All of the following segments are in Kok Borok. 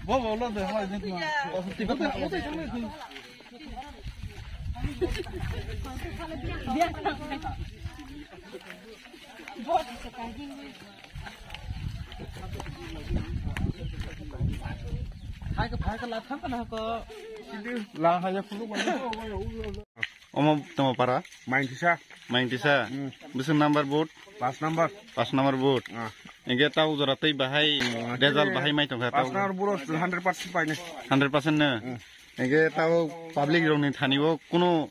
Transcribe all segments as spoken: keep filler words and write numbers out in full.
Bo bo lo de hoi de ma. Hai ke phai ke la thang kana ko. La hai ya phulu ko. Omo tamo para? Main tisa. Main tisa. Hmm. Bising number board? Pas number. Pas number board. Ah. Ege tau jora tei bahai, ah, result bahai mai tongkha pas tau. Number board hundred percent paine. Hundred percent ne? Hmm. Ege tau public rok ni thani o kuno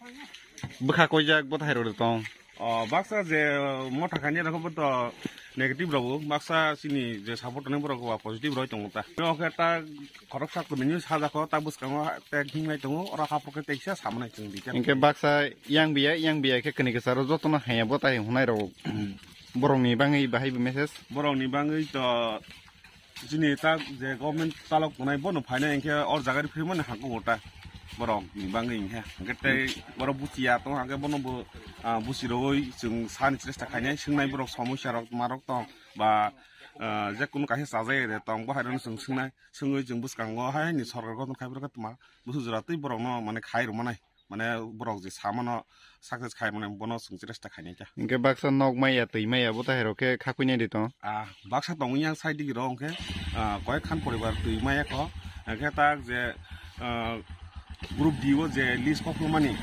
bwkha koijak bo thai rok tong. O, baksa je, uh, motha khainai rok bo to negative rok bo, baksa chini je support tongnai borok bo positive roi tongo ta. Oke ta khoroksa kwbini sajak o ta bwskango ta hingnai tongo, oro hapor khe teisa samanai chwng di. Hinkhe baksa yang biya, yang biya khe kwni kwcharo jotono haiya bo tai hunai rok. Hmm. Borokni bagwi bahai bo message. Borokni bagwi to chini ta je government chalok tongnai bono phainai hinkhe or jaga rifrwi mani hangko ta borokni bagwi hinkhe. Hinkhe tei borok buchiya tong hinkhe bono bo, ah, buchi rwui chwng sani chesta khainai, swngnai borok somosya rok tma rok tong ba, ah, je kunu kaisa chajai de tong bo hai rokno chwng swngnai. Swngwi chwng bwskango hai ni sorkar gotton khai borok tma busu jora tei borokno mane khai rwmanai. Mane borok je samano success khai mane bono chwng chesta khainai ta. Hinkhe baksa nok maya twi maya bo tahai rok khe khakuinai de tong. Ah, baksa tongwi yang side digi rok hinkhe, ah, koyek khan poribar twi maya kho. Hinkhe tak je, ah, group D o je list kok mani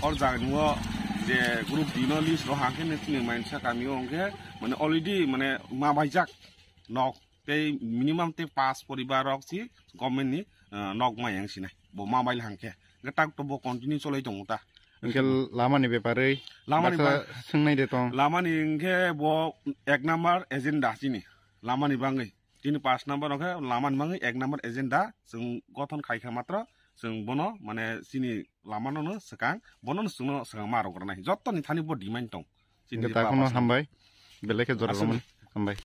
or jaga ni o je group D no list ro hangkhe ne chini main sa kami o hinkhe mane already mane ma baijak nok. Tei minimum tei pas poribar rok si government ni, ah, nok mai yang sinai. Bo ma bail hangkhe. Hingke tak to bo continue cholai tongo ta. Hingke lama ni bepar oi lamani baksa ba-, swngnai de tong. Lamani hingke bo ek number agenda chini. Lamani bangwi. Chini pas number hingke lamani bangwi ek number agenda. Chwng gothon khaikha matro. Chwng bono mane chini lamano no swkang. Bono no chwngno swkang ma rok rwnai. Jotto ni thani bo demand tong. Chini hingke takhorno hambai. Belai khe jora aswk. Romani. Hambai.